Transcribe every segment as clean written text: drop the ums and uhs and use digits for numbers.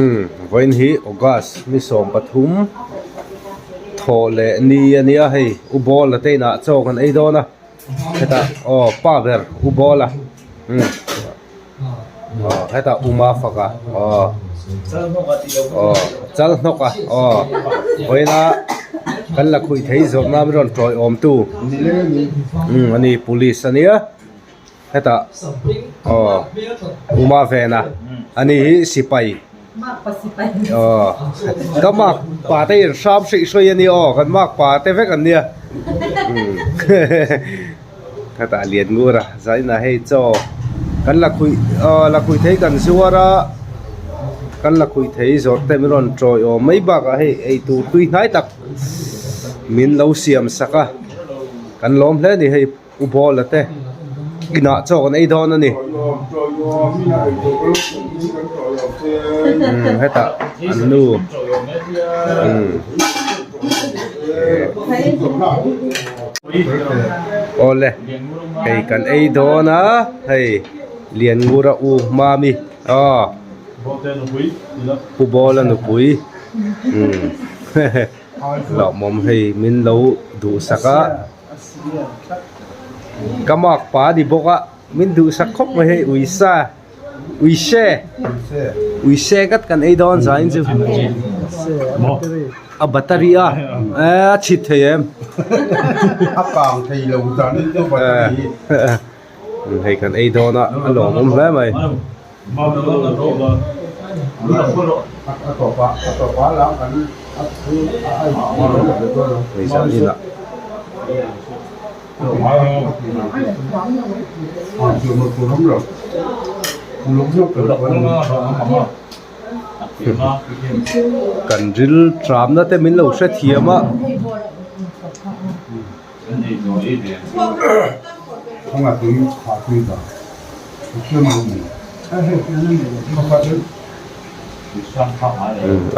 Umm vawiin hi August ni 13 thawh leh ni a nia hei U Bawla te inah chaw kan ei dawn a hetah aw pa ber U Bawla umm aw hetah U Mafaka aw aw chal hnawk a aw vawiina kan la khuih thei zawk nan rawn tawiawm tu umm a ni police a nia. Hetah aw Uma vena a ni hi sipai aw ka mak pa te in hram hreih hruai a nia aw kan mak pa te vek an nia hetah lian ngur a zaina hei chaw kan la khuih aw la khuih thei kan zuar a kan la khuih thei zawrh te min rawn tawi awm mai bakah hei eitur tui hnai tak min lo siam sak a kan lawm hle a ni hei. U Bawla te inah chaw kan ei dawn a ni. Umm hetah an nu umm awle hei kan ei dawn a hei Lianngura u Mami aw Pu Bawla nupui umm hehe hlauhawm hei min lo duhsak a. Ka mak pa a ni bawk a, min duhsak khawp mai hei uisa, uise, uise ngat kan ei dawn zai in chu a battery a eh a chhit thei em a kang thei lo dan in chu battery hei kan ei dawn a a lawmawm hle mai. Hei zan inah kan ril tramna te min lo hrethiam a.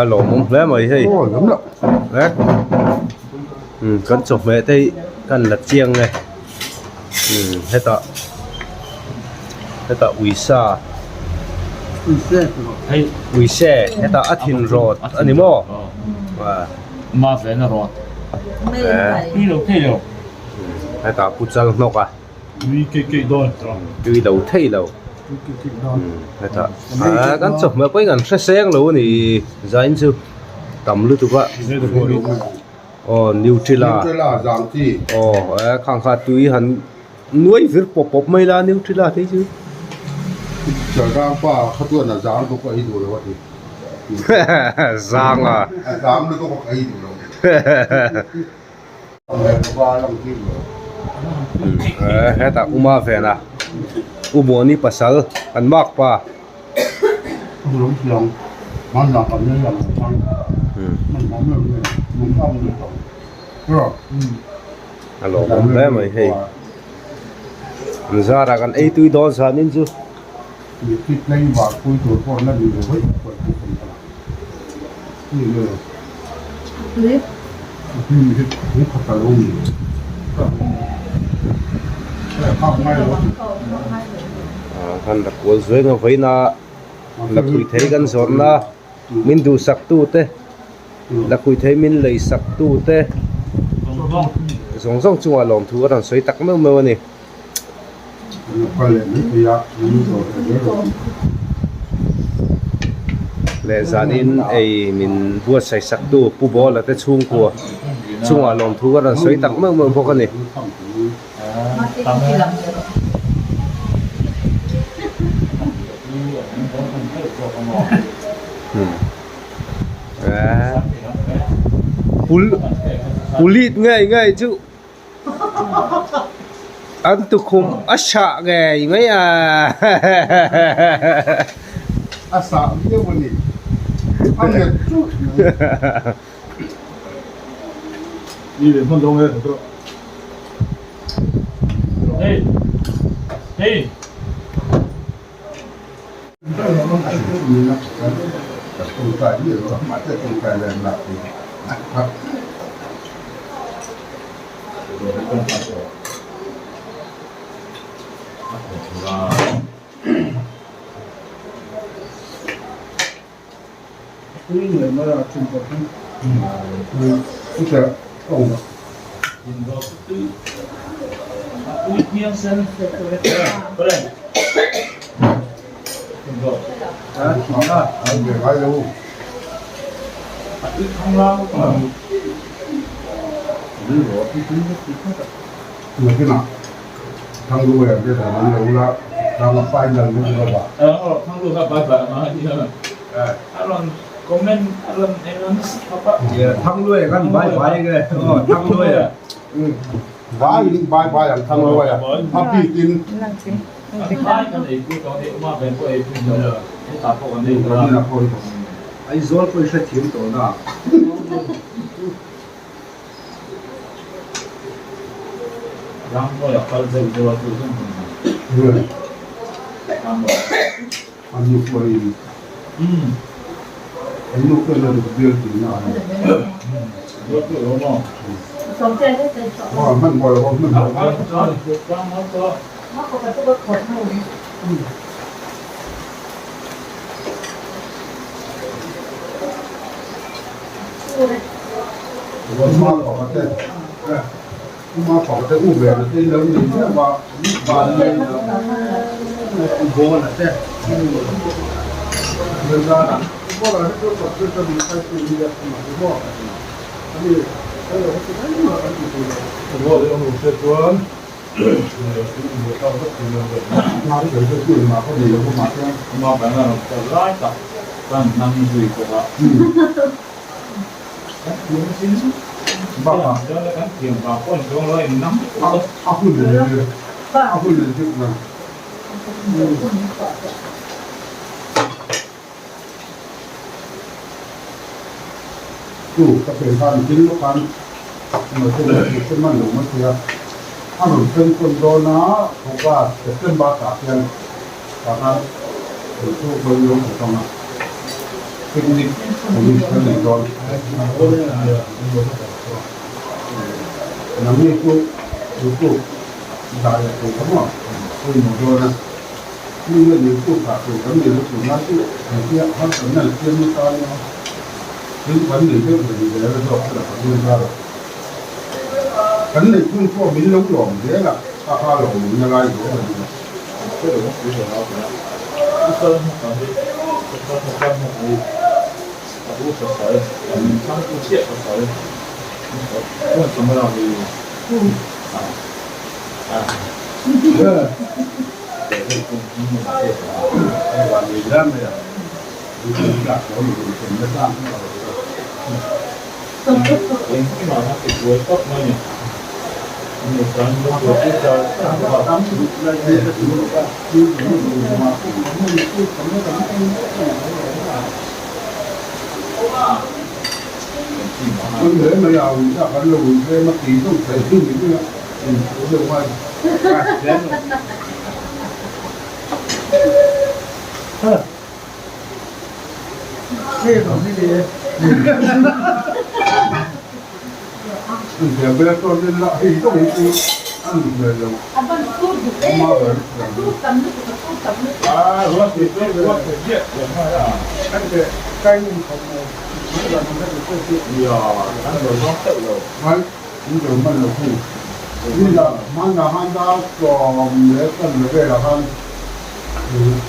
A lawmawm hle mai hei kan chawhmeh te hi kan la chiang e hetah hetah uisa uise hetah a thin rawt a ni maw. Hetah pu chal hnawk a. Tui lo thei lo. Hetah kan chawhmeh pawhin kan hre seng lo a ni zain chu tam lutuk a. Aw Nutella. Aw khang kha tui han nuai vir pawp pawp mai la Nutella te chu. Zang a. Hetah Uma vena U Muani pasal an mak pa. A lawmawm hle mai hei. An zarah kan ei tui dawn zanin chu. Kan la kual zuai nga vawiin a la khui thei kan zawrhna min duhsak tu te la khui thei min lei sak tu te zawng zawng chungah lawmthu a rawn sawi tak meuh meuh a ni. Leh zanin ei min buatsaih sak tu Pu Bawla te chhungkua chungah lawmthu a rawn sawi tak meuh meuh bawk a ni. Pulit ngei ngei chu. An tukhum a sah ngei mai a. A sah viau a ni. A nghet chut mai. Thangluaia kan bai bai nge aw Thangluaia. Vai in bai bai ang Thangluaia a bikin. Aizawl pawh i hrethiam tawh na. An nu pawhin an nu pawhin a ruk bial tihna a ni. Aw hmanhmawh lo hmanhmawh lo. Uma pakhat te u ve na te lo nei chiah va van nei na u bawl a te bawl a te chu ka ka mi kai tu ni a ma te maw ani ka lo ti mai ma kan ti tu lo bawl e awm se chuan ma te ka tu ma ka ni lo ma te ma ka na ka lai tak kan nang zui ko ha Kan thiam sin bakah kan thiam vang pawh ni chuang lo a innam a hun a hun an zuk na. Chu ka pen khan thil lawk khan se man lo mai thei a, a rawn fen tawn dawn a August September tah hian tah khan chu vawi lo ta tawng a. Picnic police kan nei dawn. Nangni chu youtube dah leh tur kha maw pawimawh dawn a, mi hian youtube dah tur kan nei lo tur lai chu engtia harsatna an siam nasa ania thil kan nei deuh reng zel a zawk kha la kan en zar a. Kan neih chhung pawh min lo lawm zel a, a kha lawmawmna lai zel a ni a. Kan hle mai a, ui kha kan lo ui tlem a tih deuh thei hi ni mai a, inphu deuh mai.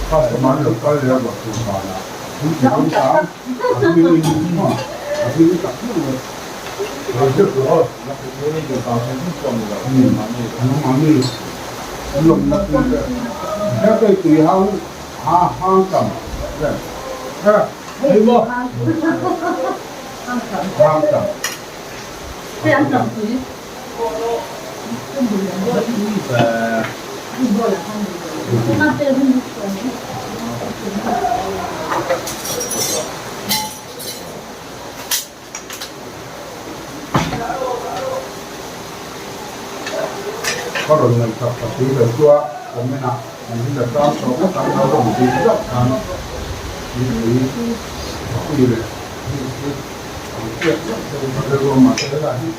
Customer lo kal leh a ruah tur vanah an ti dawn ta a hming in maw a hming tak meuh mai nangmahni lawmna tur te heta tui hang ha hang tam hang tam. Ka rawn ngaihtuah tak tui lo chu a comment ah an hi la tang tawh ngawt ang lo rawn tih zauh khan mipui a pui leh ang hriat zauh zauh in ka rilru a mahse helai hi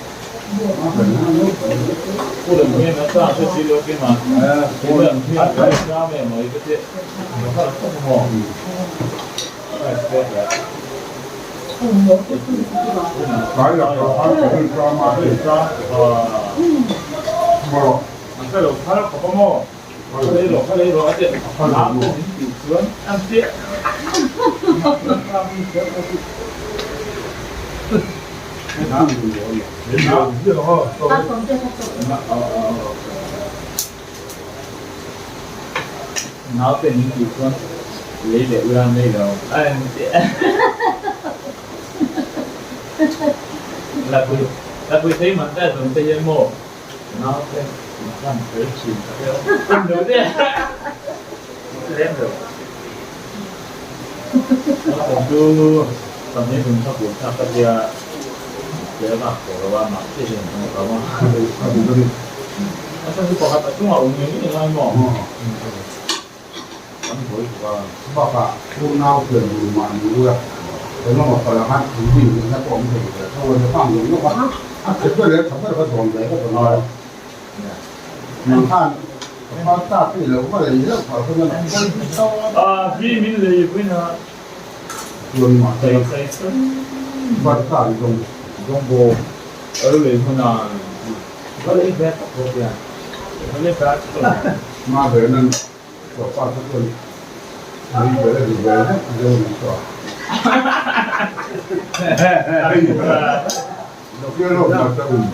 Naute min tih chuan lei leh ula nei lo a en teh a. Lakui lakui thei man te zawng te hian maw naute in hlan fel thin a deuh en lo teh lem lo. Naupang chu tam hi hun kha buai thlak ka tia tel vak tawh lo a mahse hian an awm a. A chhan chu pakhat a chungah awm ngei ngei ngai maw? Kan buai bawk a. Bakah unau pian dun mah ni ula, engemaw palh anga in rin theihna pawh awm thei ve tho a nia, khang zawng zawng kha a tha ber leh tha ber kha zawn ve vek a ngai. Nang khan ka pa ta te i lo va lei hlauh phah kha chuan a pawi tho a. A hi min lei vawiin a. Chuan mahse bar ta ni zawng. Zawng bawk a lo lei hmun a. Va lei ve tak bawk hian va lei ve tak. Ma ve nan ka pa kha chuan lei ve a duh ve vek deuh a ni chuah. Doctor lawk ma ta um.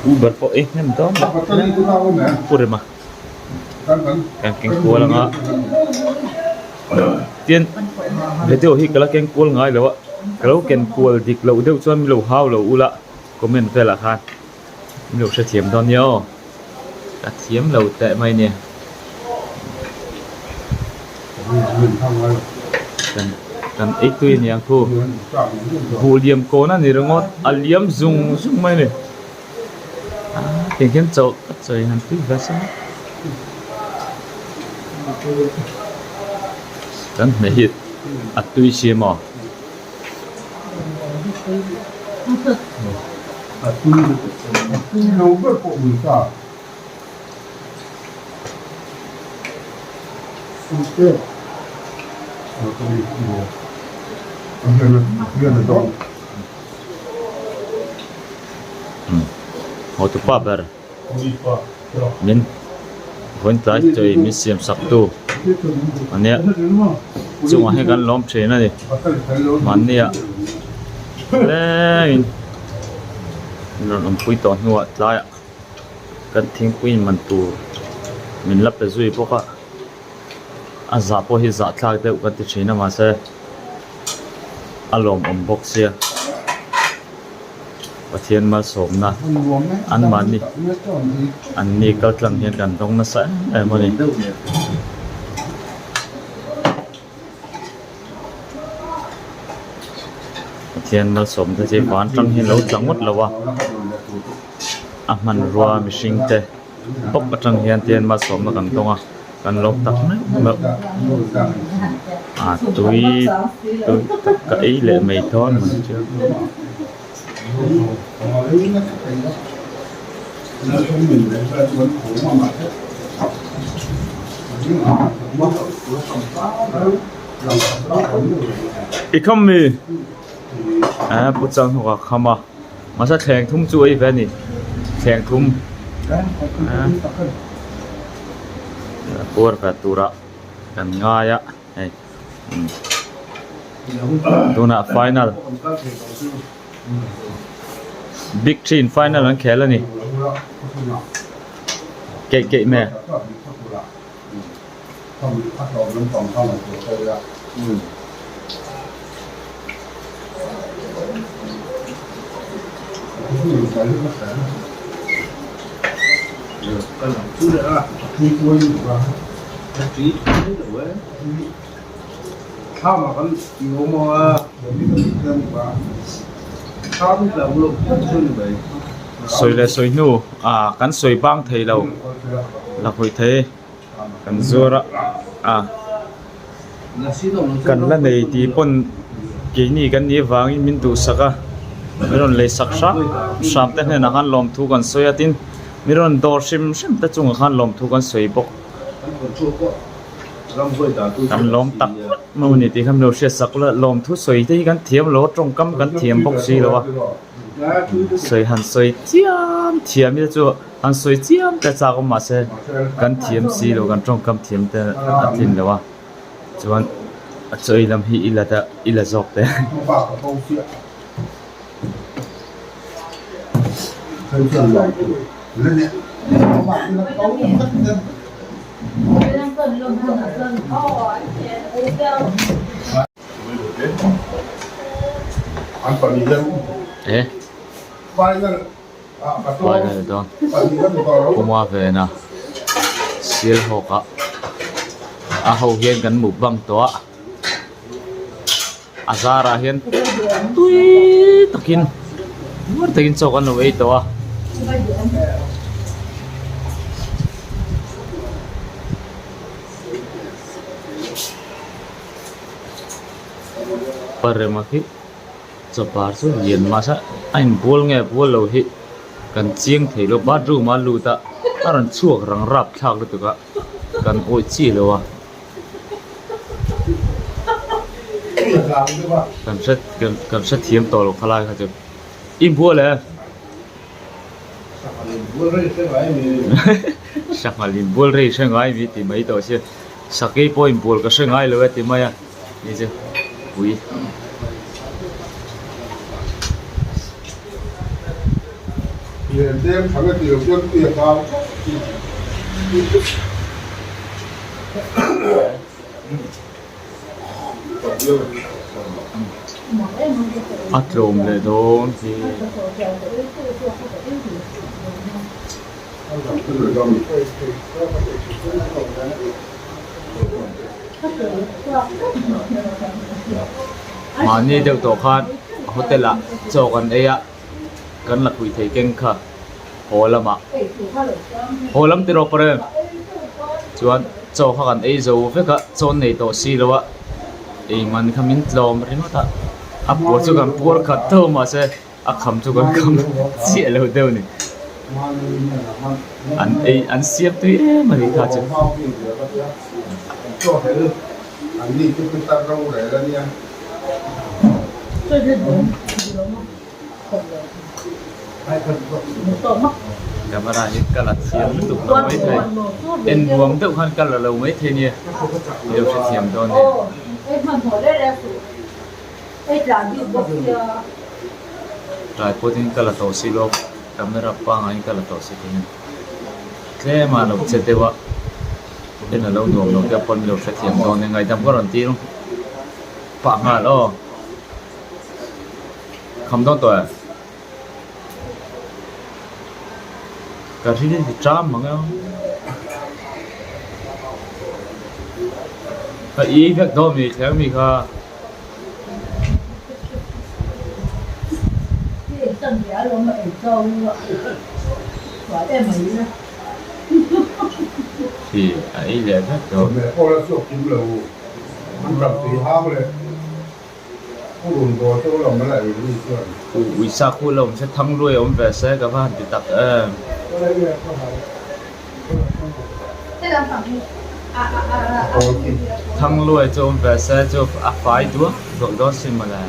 Uber pawh i hnem dawn lo pu rema kan keng kual anga tin video hi ka la keng kual ngai lo a ka lo ken kual dik loh deuh chuan min lo hau lo ula comment velah khan. Min lo hrethiam dawn nia aw, ka thiam lo teh mai nia. Kan ei tui a niang khu, buh liam kawn a ni ringawt, a liam zung zung mai a ni. Tiang hian chaw ka chawi han tui ve sa. Kan hmeh hi a tui si maw? A tui lo ber pawh ui ta. Hotupa ber min vawiin tlai chawi min siam sak tu a nia chungah hian kan lawm thin a ni mahni ah tlem in rawn awmpui tawh hnuah tlaiah kan thingpui in man tur min la pe zui bawk a a zah pawh hi zah thlak deuh kan ti thin a mahse a lawmawm bawk sia. Pathian malsawmna anmahni anni kal tlang hian kan dawng nasa em em a ni. Pathian malsawmna chu van tang hian lo tla ngawt lo a, a hmanrua mihring te bawk atang hian Pathian malsawmna kan dawng a. Kan lawm tak meuh meuh a tui tui tak ka ei leh mai dawn mai chu. I kham mi a pu chang hnawk a kham a mahse thleng thum chu a ei ve a ni thleng thum. Puar ve turah kan ngai a hei tunah final big three in final an khel a ni keih keih me. Sawi leh sawi hnu ah kan sawi bang thei lo la hawi thei. Kan zuar a a kan la nei tih pawn keini kan nih avangin min duhsak a min rawn lei sak hram hram te hnenah khan lawmthu kan sawi a tin min rawn dawr hrim hrim te chungah khan lawmthu kan sawi bawk kan lawm tak maw ni tih kha min lo hriat sak la lawmthu sawi te hi kan thiam lo a tawngkam kan thiam bawk si lo a sawi han sawi chiam thiam hi chu. An sawi chiam te chak awm mahse kan thiam si lo kan tawngkam thiam te a tlin lo a chuan a chawi lam hi i la ta i la zawk te. Final dawn Puma vena Sialhawk ah a ho hian kan mukbang tawh a a zarah hian tui takin nuam takin chaw kan lo ei tawh a. Parema khi. Chawpar chu lian mahse a inbual nge bual lo hi kan chiang thei lo bathroom a lut a a rawn chhuak rang rap thlak lutuk a kan awih chi lo a kan hre kan hrethiam tawh lo khalai kha chu inbual e sanghal inbual rei hre ngai mi tih mai tawh sia sakei pawh inbual ka hre ngai lo e ti mai a. Ni chu pui. A tlawm leh dawn hi. Mahni deuh tawh khan hotel ah chaw kan ei a kan la pui thei keng kha haw lamah haw lam tiraw pawh chuan chaw kha kan ei zo vek a chaw an nei tawh si lo a ei man kha min tlawm ringawt a a puar chu kan puar khat tho mahse. A kham chu kan kham chiah lo deuh a ni. An ei an siam tui em a ni kha chu. Camera hi ka la thiam lutuk lo maithei. En nuam deuh khan ka la lo maithei nia. I lo hrethiam dawn nia. Tripod in ka la tawh si lawk camera pangngai in ka la tawh si thei a ni tlem a lo che deuh a en a lo nuam lo te pawn lo hrethiam dawn e ngaihdam ka rawn tir pah nghal aw kham dawn tawh em ka ri ṭam ang e aw ka i vek dawn mi thleng mi kha. Khi a ei leh vek tawh. Ui sa khu lo awm se thang luai awm ve se ka va han ti tak em. Thang luai chu awm ve se chu a fai duak duak dawn sin mawle.